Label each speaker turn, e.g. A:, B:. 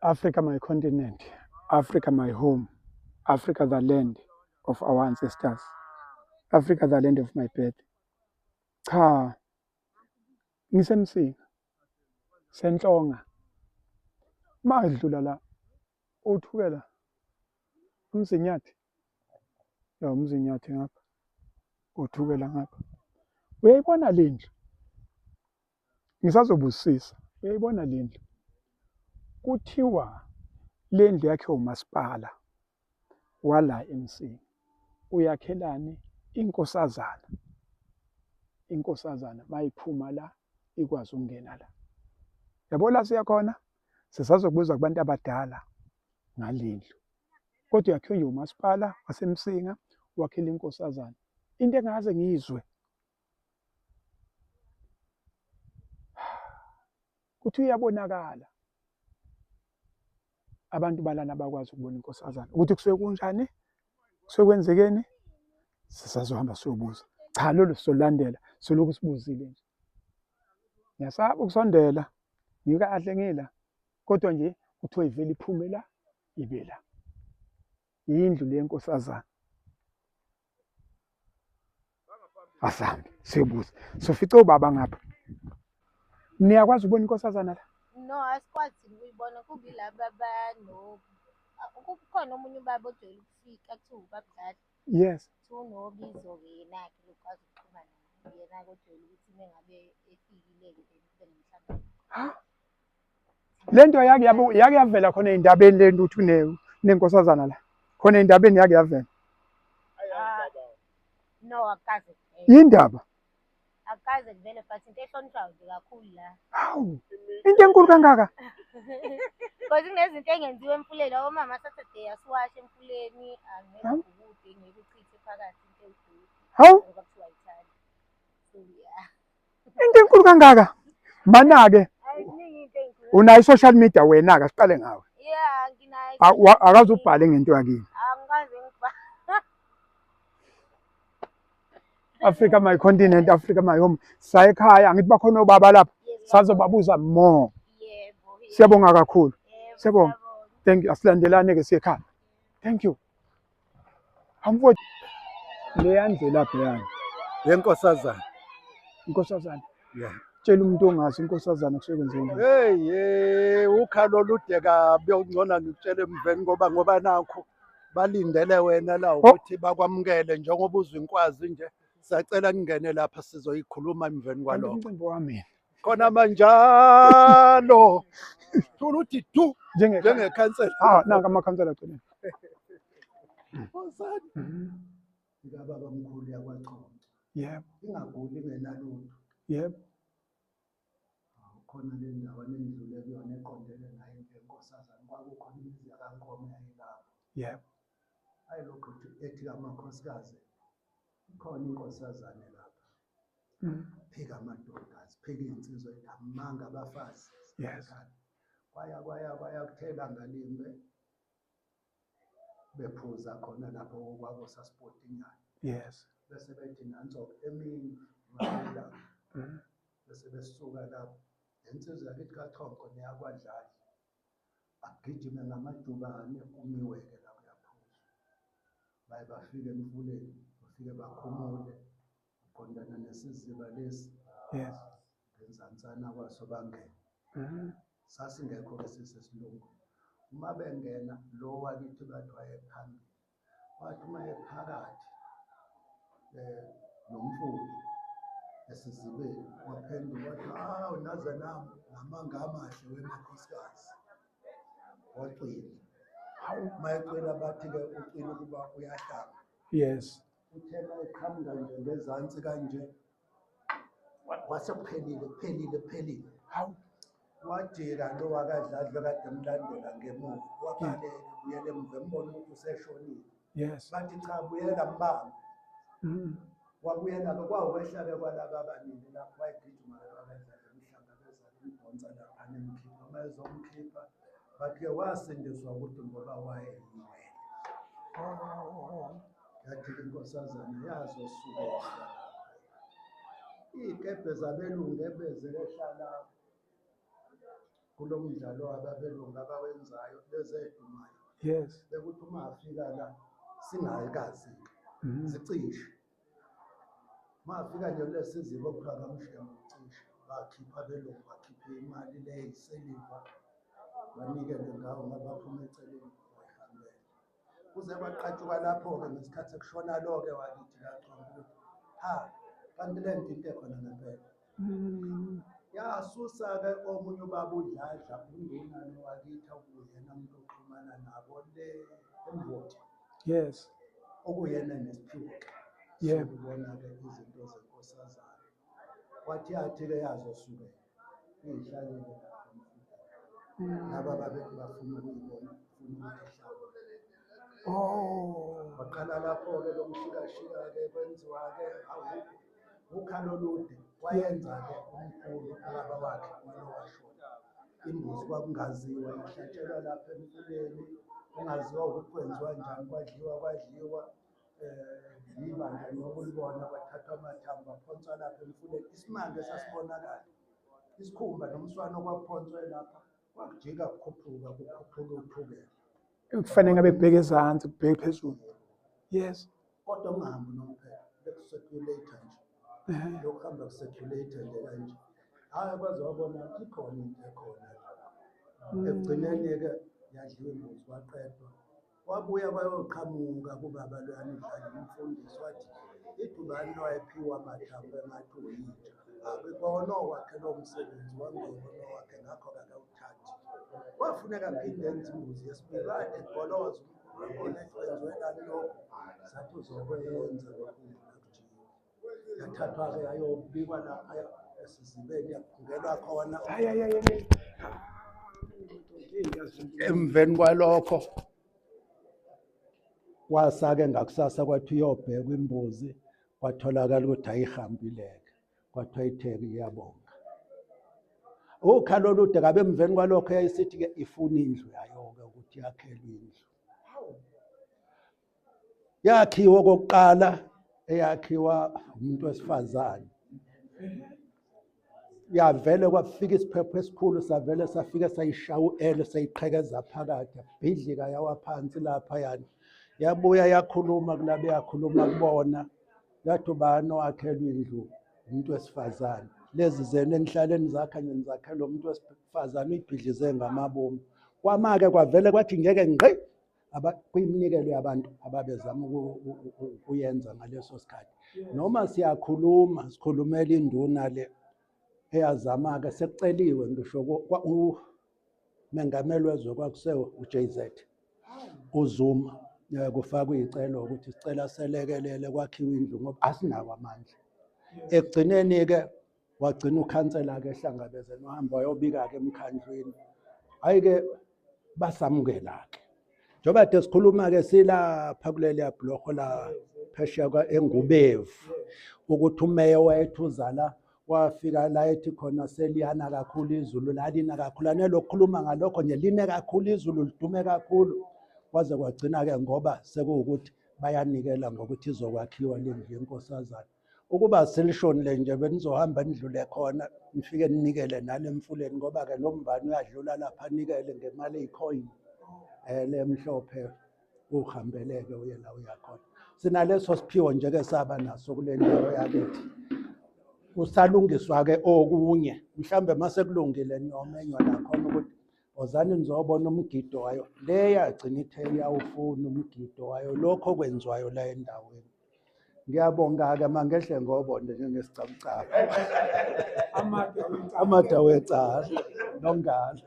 A: Africa my continent, Africa my home, Africa the land of our ancestors, Africa the land of my birth. Cha, ngiseMsinga, Senhlonga. Madlula la uThukela uMzinyathi. Ya uMzinyathi ngapha. UThukela ngapha. Uyayibona le ndlu? Ngisazobusisa. Uyayibona le ndlu? Kuthiwa le ndlu yakhe umasipala wala eMsinga. Uyakhelani inkosazana? Inkosazana mayiphuma la ikwazi ukungena la. Yabo la siya khona? Sisazokubuza kubantu abadala ngale ndlu. Kodwa yakhiwe nje umasipala waseMsinga wakhela inkosazana. Into engaze ngiyizwe kuthi uyabonakala abantu balana bakwazi ukubona inkosazana ukuthi kusuke kunjani, kusuke kwenzekeni. Sisazohamba siyobuza. Cha, lolu sizolandela, solokhu sibuzile nje. Ngiyasaba ukusondela, ngikahle ngila, kodwa nje kuthiwa ivele iphume la ibe la. Yindlu le nkosazana. Asambe siyobuza, sofica ubaba ngapha. Niyakwazi ukubona inkosazana la?
B: No, asikwazi thina ukuyibona, kubilaba abano kukhona omunye ubaba ojwayele ukufika kuthiwa ubabdlali.
A: Yes.
B: Kuthiwa unobizo-ke yena-ke lokwazi ukuxhumana naye. Yena-ke ojwayele ukuthi uma ngabe efikile-ke then kube nomhlangano.
A: Ha? Le nto yake yabo yake yavela khona ey'ndabeni le nto ukuthi unenkosazana la. Khona ey'ndabeni yake yavela.
B: Ah, no, akukaze kuvele.
A: Yindaba.
B: Akukaze kuvele, but into ehlonishwayo nje kakhulu la.
A: Hawu, into enkulu kangaka.
B: Because kunezinto engenziwa emfuleni, omama Saturday asiwashe emfuleni, angeke
A: Hawu.
B: ubhukude, ngeke uchithe phakathi into ewudoti.
A: Hawu,
B: Ngoba kuthiwa ayithandi. So yeah.
A: into enkulu kangaka. Mana-ke
B: Ayi, kuningi into enkulu.
A: unayo i-social media wena-ke, asiqale ngawe.
B: Yeah, nginayo.
A: Akaze ubhale ngento yakini.
B: Angikaze ngibhale.
A: Africa my continent, Africa my home. Saya ekhaya, angithi bakhona obaba lapha.
B: Yes,
A: Sazobabuza more.
B: Yebo.
A: Siyabonga kakhulu.
B: Yebo,
A: Siyabonga.
B: siyabonga.
A: Thank you. Asilandelane ke siye ekhaya. Thank you. Amfowethu, leya ndlela pheyana.
C: Yenkosazana.
A: Inkosazana.
C: Yeah.
A: Tshela umuntu ongazi inkosazana kusuke kwenziwe njani.
C: Hey, hey, ukhalo olude kabi okungcono ngikutshele emveni ngoba nakho balindele wena la ukuthi bakwamukele njengoba uzwa inkwazi nje. Siyacela ningene lapha sizoyikhuluma emveni
A: Kanti
C: kwalokho.
A: umcimbi wami
C: Khona manjalo. Thula uthi du
A: njenge
C: njengekhansela.
A: Ah, nanka amakhansela agcine.
C: Nkosazana.
A: Mhm.
C: Kababa mkhulu yakwaChonco.
A: Yebo,
C: Ingaguli ingenalutho.
A: yebo.
C: Khona le ndawo enidlule kuyona eqondene nayo indlu yenkosazana, kwakukhona imizi yakaNkomo eyayilapho.
A: Yebo.
C: Hayi lokhu ethi kamakhosikazi, ikhona inkosazane lapha. Phika amadoda, ziphika iy'nsizwa, ethi amanga abafazi.
A: Yes.
C: Kwaya kwaya kwaya kuthela ngalimbe bephuza khona lapho kwakusaspotinyana.
A: Yes.
C: Bese bethi nanso-ke emini ngalelanga. Bese besuka lapho. Le nsizwa yakithi kaChonco neyakwaDladla agijime ngamajubane kumiwe-ke la kuyaphuzwa. Baye bafike emfuleni, bafike bakhumule uqondana nesiziba lesi.
A: Yes.
C: Ngenzansana kwaso bangena. Sasingekho-ke sisesilungu. Uma bengena lo wakithi bathi wayephambili. Wathi uma ephakathi nomfula esizibeni waphenduka wathi hawu naze nami ngamanga amahle wemakhosikazi. Wacwila.
A: Hawu.
C: Uma ecwila bathi-ke ucwila ukuba uyahlamba.
A: Yes.
C: Uthe uma eqhamuka nje ngezansi kanje kwase kuphelile kuphelile kuphelile.
A: Hawu.
C: Wajika lo wakadladla kade emlandela ngemuva wabaleka buyela emuva embona ukuthi useshonile.
A: Yes.
C: Bathi cha buyela mbambe. Wabuyela-ke kwawukwehla-ke kwalaba abaningi lapho wayegijima ke wakadladla emhlangabeza emdonsa lapha nemkhipha. Uma ezomkhipha bathi-ke wasindiswa ukuthi ngoba wayeyiwele.
A: Oh.
C: Yathi inkosazana yazosuka lapha. Iy'kebhe zabelungu ebezehla lapho. Kulo mdlalo wababelungu abawenzayo lezedumayo. Bekuthi uma afika la singayikazi zicishe. Mafika nje kulesi siziba okuthiwa kaMshengu cishe bakhipha abelungu, bakhiphe imali le eyisiliva, banikele ngawo ngabaphuma eceleni bayihambele. Kuze kwaqhatshuka lapho-ke ngesikhathi sekushona lo-ke wakithi kaChongo ukuthi ha kanti le nto into ekhona ngempela. Yasusa-ke omunye ubaba uDladla unduna lo wakithi okuyena umuntu oxhumana nabo le eMvoti. Okuyena nesiphiwo-ke. Sokubona-ke izinto zenkosazana. Kwathi yathi-ke yazosukela iy'hlalele lapha emfuleni. Laba babethi bafuna ukuyibona, bafuna ukuthi ihlawule. Waqala lapho-ke lo mshikashika-ke kwenziwa-ke ukhalo olude. Wayenza-ke umkhulu ubaba wakhe walo washona. Imbuzi kwakungaziwa, ihlatshelwa lapha emfuleni, kungaziwa ukuthi kwenziwa njani, kwadliwa kwadliwa. Ibandla nokulibona kwathathwa amathambo aphonswa lapha emfuleni. Isimanga esasibonakala, isikhumba nomswano okwakuphonswe lapha kwakujika kukhuphuka kukhuphula uthukela.
A: Kufanele ngabe kubheke ezansi, kubheke phezulu. Yes.
C: Kodwa kungahambi nomphela, beku-circulate nje. Lokhu hamba ku-circulate nje kanje. Hhayi kwaze wabona ukuthi ikhona into ekhona. Ekugcineni-ke yadliwa imbuzi kwaqedwa. Wabuya kwayoqhamuka kubaba loyana udlala umfundisi wathi idubani lowayephiwa amathambo engathi uyinja. Akukona owakhe lowo msebenzi wangewona owakhe ngakho-ke akawuthathi. Kwafuneka aphinde enze imbuzi yesibili wathi goloza umkhulu wakhona ethi wenziwelani lokhu sathi uzokwenza lokhu nakujika. Yathathwa-ke yayobikwa lapha esizibeni yaphungelwa khona.
A: Hayi hayi hayi.
C: Emveni kwalokho kwasa-ke ngakusasa kwathi uyobhekwa imbuzi kwatholakala ukuthi ayihambile-ke kwathiwa itheki iyabonga. Ukhalo olude kabe emveni kwalokho yayisithi-ke ifuna indlu yayo-ke ukuthi yakhelwe indlu. Yakhiwa okokuqala eyakhiwa umuntu wesifazane. Yavele kwafika isiphepho esikhulu savele safika sayishaya u-L sayiqhekeza phakathi yabhidlika yawa phansi lapha yani. Yabuya yakhuluma kulabe yakhuluma kubona yathi ubani owakhelwa indlu umuntu wesifazane. Lezi zenu enihlaleni zakha nje nizakhela umuntu wesifazane uyibhidlize ngamabomu. Kwama-ke kwavele kwathi ngeke ngqi kwiminikelo yabantu ababezama ukuyenza ngaleso sikhathi. Noma siyakhuluma sikhulumela induna le eyazama-ke sekuceliwe ngisho umengameli wezwe kwakusewo u-JZ uZuma kufakwe iy'celo ukuthi sicela selekelele kwakhiwe indlu ngoba asinawo amandla. Ekugcineni-ke wagcina ukhansela-ke ehlangabezene wahamba wayobika-ke emkhandlwini. Hhayi-ke basamukela-ke. Njengoba kade sikhuluma-ke silapha kuleliya bhuloho la phesheya eNgubevu ukuthi umeya wethu uza la wafika la ethi khona seliyana kakhulu izulu lalina kakhulu anelokukhuluma ngalokho nje line kakhulu izulu lidume kakhulu kwaze kwagcina-ke ngoba sekuwukuthi bayanikela ngokuthi izokwakhiwa le ndlu yenkosazana. Ukuba selishonile nje benizohamba nidlule khona nifike ninikele nale emfuleni ngoba-ke nombani uyadlula lapha anikele ngemali eyikhoyini le mhlophe uhambeleke uye la uya khona. Sinaleso siphiwo nje-ke saba naso kule ndawo yakithi. Kusalungiswa-ke okunye mhlawumbe mase kulungile niyomenywa nakhona ukuthi ozani nizobona umgido wayo. Le yagcina ithe iyawufuna umgido wayo lokho okwenziwayo la endaweni. Ngiyabonga-ke mangehle ngobonde njengesicabucabu. Amade wecala nongalo.